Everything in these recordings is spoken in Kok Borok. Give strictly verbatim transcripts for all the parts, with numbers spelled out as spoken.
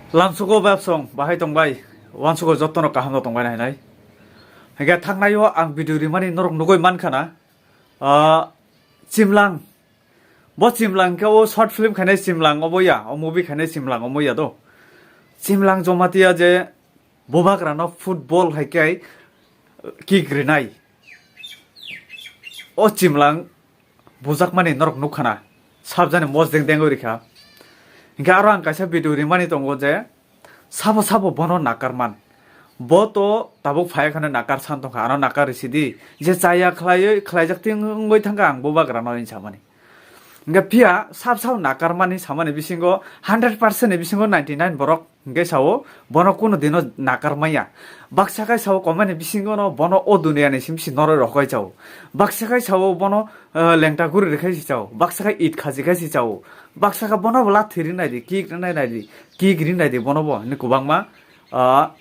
Lamsugo bebsong bahai tongbai, wansugo jotono kaham no tongbai nai nai. Hingke thangnaio ang video rimani norok nugui mankha na. Ah, Chimlang. Bo Chimlang ke o short film khainai Chimlang obo ya, o movie khainai Chimlang omo ya do. Chimlang Jomatia je bubagrano football hai khe kick rinai. O Chimlang bujakmani norok nukha na, sabjani mosdeng dengwi rikha. Hingke aro ang kaisa video rimani tongo je, sabo sabo bono nakarman. Bo to tabuk phaikhano nakar san tongkha, ano nakar risidi. Je chaya khlaiwi, khlaijak ting wngwi thangkha ang bubagrano hinwi samani. Hingke phiya sab sabo nakarmani samani bisingo hundred percent ni bisingo ninety nine borok hingke sao bono kuno dino nakar maya. Baksa kai sao comment ni bisingo no bono o dunia ni sim si noroi rok kai sao. Baksa kai sao bono, eh, lengta guri rikhe si sao. Baksa kai it khaji khai si sao. Baksa kai bono bo lathi ri nai di, kick ri nai nai di, kick ri nai di bono bo ni kubangma, ah,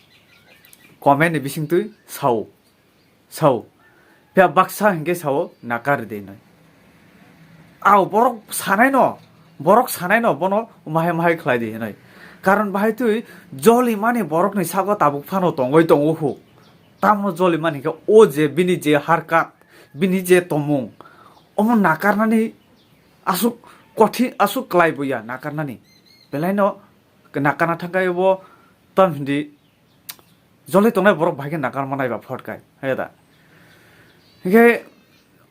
comment ni bising twi sao. Sao. Phiya baksa hingke sao nakar de noi. Ao borok sanai no, borok sanai no bono mahai mahai khlai di hinoi. Karon bahai twi joli mani borok ni sago tabuk phano tongoi tongo hu. Tamno joli mani hingke o je bini je harkat, bini je tomung, omo nakarnani asuk kothin, asuk klai buya nakarnani. Belai no nakarna thangkai bo tam hindi joli tongnai borok bahai khe nakar manai ba phot kai, hai da. Hingke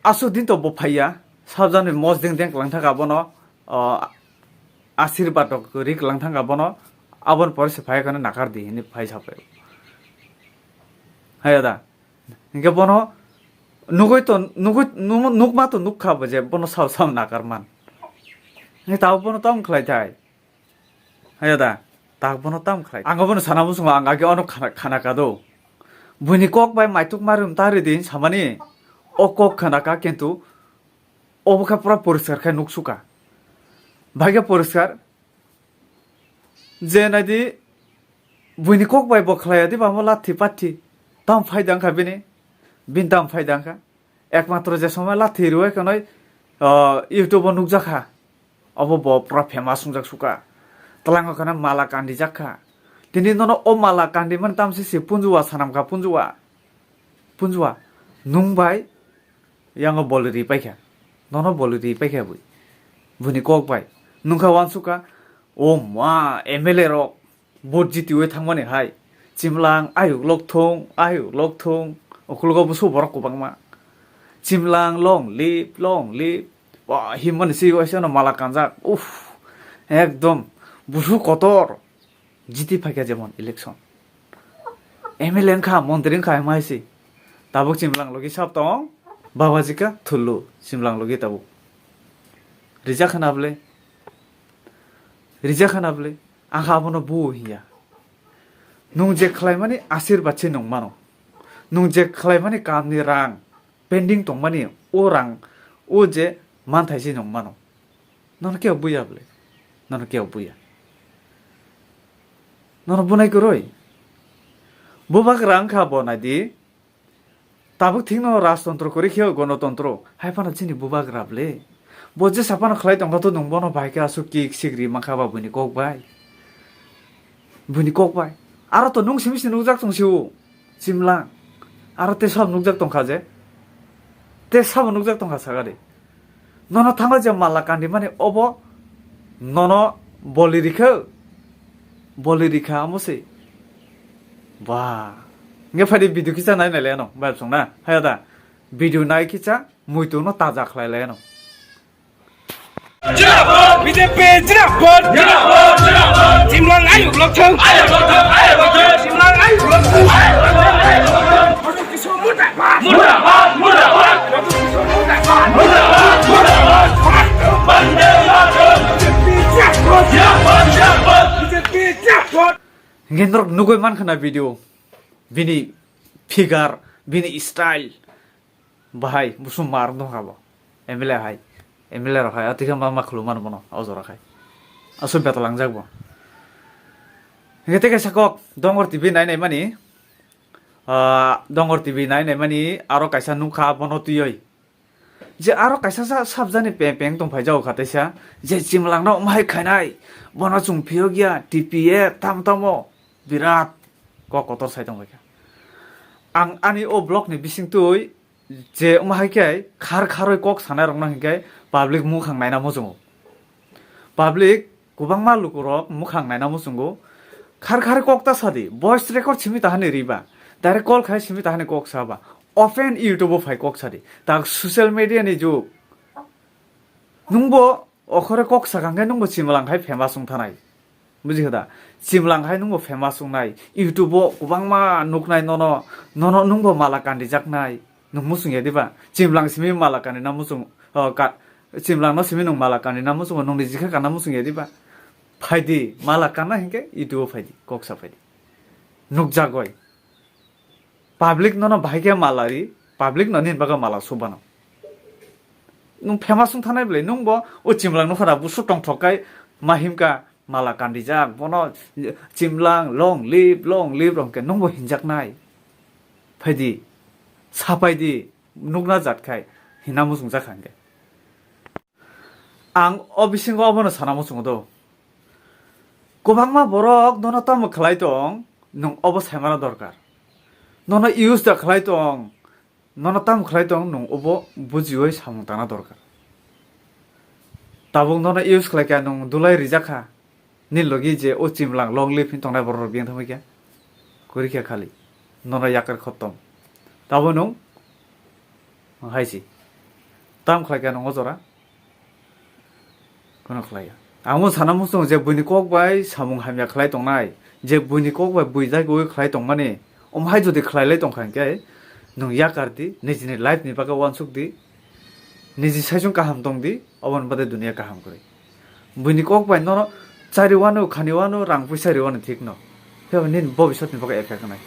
asuk din to bo phaiya, sabjani mosdeng deng klang thaka bono, o, asirbad rok ri klang thaka bono, aboni pore se phai kheno nakar di hinwi phai sapai. Hai da. Hingke bono nugui to, nugui, nung-, nukma to nukha bo je bono sao sao nakar man. Hingke tabo bono tamo khlai thai. Haya da, tak bono tam khlai. Ang bono sana muchungo ang age ono khana, khana kado. Buini kok bai maituk marum ta ri din samani. O kok khana ka kintu obo khe pura poriskar khe nuksuka. Bai khe poriskar. Je nai di buini kok bai bo khlai di bamo lathi pathi. Tam phai dang kha bini. Bin tam phai dang kha. Ekmatro je somoi lathi rwui khwnwi, o, YouTube o nukjakha. Obo bo pura famous wngjak suka. Twlango kheno mala kandijakha. Tini nono o mala kandi mani tamsi si punjuwa sanamkha punjuwa. Punjuwa. Nung bai yango boli ri paikha. Nono boli ri paikha bui. Buni kok bai. Nungkha wansukha. O ma M L A rok. Vote jitiui thangmani hai. Chimlang ayuk lokthung, ayuk lokthung. Ukulugo busu borok kwbangma. Chimlang long live, long live. Ba, himmani si waisa no mala kanjak. Uff. Ekdom. Busu kotor. Jiti phaikha jemon election. M L A wngkha, montri wngkha, hima hai si. Tabuk Chimlang logi sab tong. Baba jika thullu. Chimlang logi tabuk. Rijak khana bwle. Rijak khana bwle. Ang kha abono buo hiya. Nwng je khlaimani asirbad se nwng mano. Nwng je khlaimani kamni rang pending tongmani o rang o je manthai se nwng mano. Nono kebo buya bwle. Nono kebo buya. Nono bunai kwrwi. Bubagra wngkha bo nai di. Tabuk thikno rajtontro kwrwi khe gonotontro, hai phano chini bubagra bwle. Bo jesa phano khlai tongkha to nwng bono bai khe aswk kick sikri mankha ba buini kok bai. Buini kok bai. Aro to nwng simi se nukjak tong sio, Chimlang. Aro te sabo nukjak tongkha je. Te sabo nukjak tongkha sagari. Nono thango je mala kandi mani obo nono boli rikha, boli rikha amo se. Ba. Nge phadi video kisa nai nai le ano, bai song na. Haya da. Video nai kisa muitu no taja khlai le ano. Jinabad! B J P jinabad! Jinabad! Jinabad! Chimlang ayuk lokthung! Ayuk lokthung! Ayuk lokthung! Chimlang ayuk lokthung! Ayuk lokthung! Ayuk lokthung! Murdabad! Murdabad! Murdabad! Murdabad! Murdabad! Vande Mataram! Hingke norok nugui mankha na video, bini figure, bini style, bahai busung mar wng tongkha bo, M L A hai, M L A rok hai, atwikhe ma ma khulumano bono o jora khai, aswk betal langjak bo. Hingke tei kaisa kok Dongor T V nai nai mani, ah, Dongor T V nai nai mani aro kaisa nukha bono twiwi. Je aro kaisa sa sabjani peng peng tong phai jago kha teisa, je chimlangno omhai khainai, bono chwng phiyok ya, T P F tam tamo birat kok kotor sai tong kha. Ang ani o blog ni bising twi je omhai khe khar kharoi kok sanai rokno hinkhe public mukhang naina muchungo. Public kwbangma lukurok mukhang naina muchungo. Khar khar kok ta sadi, voice record simi tahani riba, direct call khai simi tahani kok saba, open YouTube o phai kok sadi, tak social media ni jug. Nungbo okhore kok sakang khe nungbo chimlang khai famous wng thanai. Buji kha da? Chimlang khai nungbo famous wngnai. YouTube o kwbangma nuknai nono, nono nungbo mala kandijaknai. Nung muchung ya diba? Chimlang simi mala kandina muchung, o, ka-, chimlang no simi nung mala kandina muchungo, nung ni jikha kana muchung ya diba? Phaidi, mala kanna hinkhe YouTube o phaidi, kok sa phaidi. Nukjagoi. Public nono bahai khe mala ri, public no nini bagwi mala subano. Nung famous wng thanai bwlai, nungbo o chimlang nukha da, busu tongthok kai ma himka, mala kandijak, bono chimlang, long live, long live, rong khe nungbo hinjaknai. Phaidi, sapaidi, nukna jat khai, hina muchung jakha hinkhe. Ang o bisingo obono sana muchungo do. Kwbangma borok nono tamo khlai tong, nwng obo saimano dorkar. Nono use da khlai tong, nono tamo khlai tong, nwng obo bujiwi samung tangna dorkar. Tabuk nono use khlai kha, nwng dulai rijak kha. Nini logi je o chimlang long live hin tongnai borok rok biyang thangbai khe. Kwrwi khe khali. Nono yakar khottom. Tabo nwng hai si. Tam khlai kha nwng o jora. Kono khlai ya. Ang bo sana muchung je buini kok bai samung hamya khlai tongnai. Je buini kok bai bui jagwi khlai tongmani. Omo hai jodi khlai lai tongkha hinkhe nwng yakar di, nijini life ni bagwi uansuk di. Niji saichung kaham tong di, oboni bade dunia kaham kwrwi. Buini kok bai nono chari wano, khani wano, rang puisa ri wano thik no. Phiya nini bobisot ni bagwi effect wngnai.